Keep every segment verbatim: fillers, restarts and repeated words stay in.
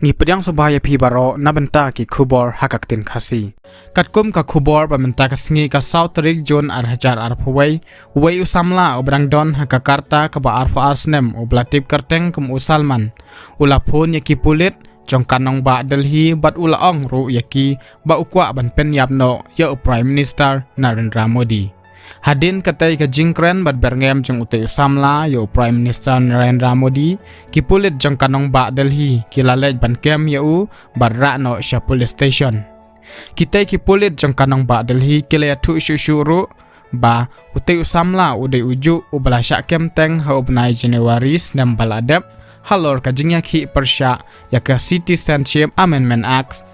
Ngi pdiang sngewbha ïa phi baroh na bynta ki khubor ha ka ktien Khasi. Katkum ka khubor ba mynta ka sngi ka saw tarik Jun ar hajar arphew wei, uwei u samla uba dang don ha ka karta kaba arphew ar snem uba la tip kyrteng kum u Salman, u la phone ïa ki pulit jong ka nongbah Delhi bad u la ong ruh ïa ki ba u kwah ban pynïap noh ïa u Prime Minister Narendra Modi. Hadien katei ka jingkren bad byrngem jong utei u samla ïa u Prime Minister Narendra Modi, ki pulit jong ka nongbah Delhi ki la leit ban kem ïa u bad rah noh sha police station. Kitei ki pulit jong ka nongbah Delhi ki la ïathuh shuh shuh ruh ba utei u samla u dei ujuh uba la shah kem teng ha u bnai January snem ba la dep, halor ka jingïakhih pyrshah ïa ka Citizenship Amendment Act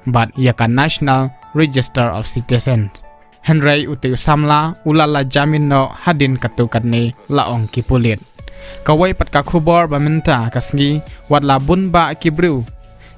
bad ïa ka National Register of Citizens. Hynrei utei u samla u la la jamin noh hadien katto katne, la ong ki pulit. Kawei pat ka khubor ba mynta ka sngi, wat la bun bah ki briew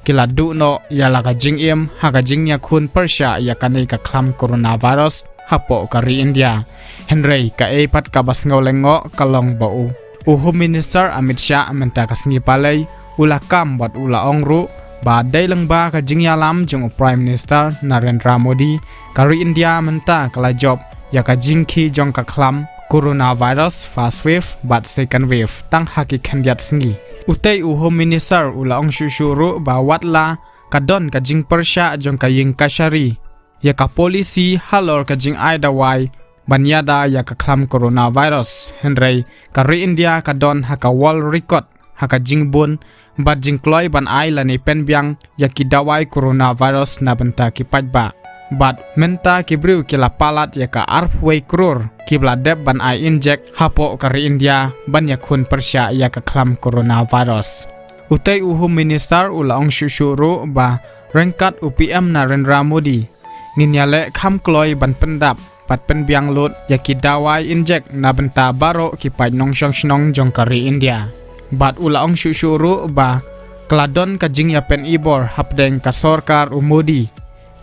ki la duh noh ïa la ka jingim ha ka jingïakhun pyrshah ïa kane ka khlam coronavirus hapoh ka ri India. Hynrei kaei pat kaba sngewlyngngoh ka long ba u, u Home Minister Amit Shah mynta ka sngi palei u la kam bad u la ong ruh ba dei lyngba ka jingïalam jong u Prime Minister Narendra Modi, ka ri India mynta ka la jop ïa ka jingkhih jong ka khlam coronavirus first wave bad second wave tang ha ki khyndiat sngi. Utei u Home Minister u la ong shuh shuh ruh ba wat la ka don ka jingpyrshah jong ka ïing kashari ïa ka policy halor ka jingai dawai ban ïada ïa ka khlam coronavirus, hynrei ka ri India ka don ha ka world record ha ka jingbun bad jingkloi ban ai lane pynbiang ïa ki dawai coronavirus na bynta ki paidbah. Bad mynta ki briew ki la palat ïa ka arphew wei klur kiba la dep ban ai injek hapoh ka ri India ban ïakhun pyrshah ïa ka khlam coronavirus. Utei u Home Minister u la ong shuh shuh ruh ba ryngkat u P M Narendra Modi, ngin ïaleh kham kloi ban pyndap bad pynbiang lut ïa ki dawai injek na bynta baroh ki paid nongshong shnong jong ka ri India. Bad u la ong shuh shuh ruh ba ka la don ka jingïapynibor hapdeng ka sorkar u Modi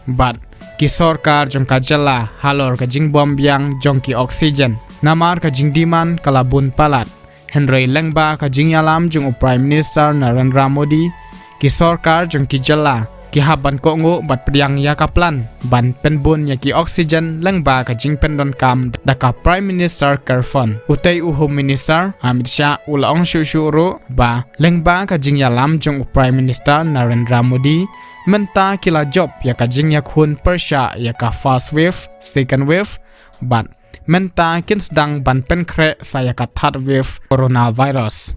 bad ki sorkar jong ka jylla halor ka jingbym biang jong ki oxygen, namar ka jingdemand ka la bun palat. Hynrei lyngba ka jingïalam jong u Prime Minister Narendra Modi, ki sorkar jong ki jylla ki hap ban kohnguh bad pdiang ïa ka plan ban pynbun ïa ki oxygen lyngba ka jingpyndonkam da ka Prime Minister Care Fund. Utei u Home Minister Amit Shah u la ong shuh shuh ruh ba lyngba ka jingïalam jong u Prime Minister Narendra Modi, mynta ki la jop ïa ka jingïakhun pyrshah ïa ka first wave, second wave, bad mynta kin sdang ban pynkhreh sa ïa ka third wave coronavirus.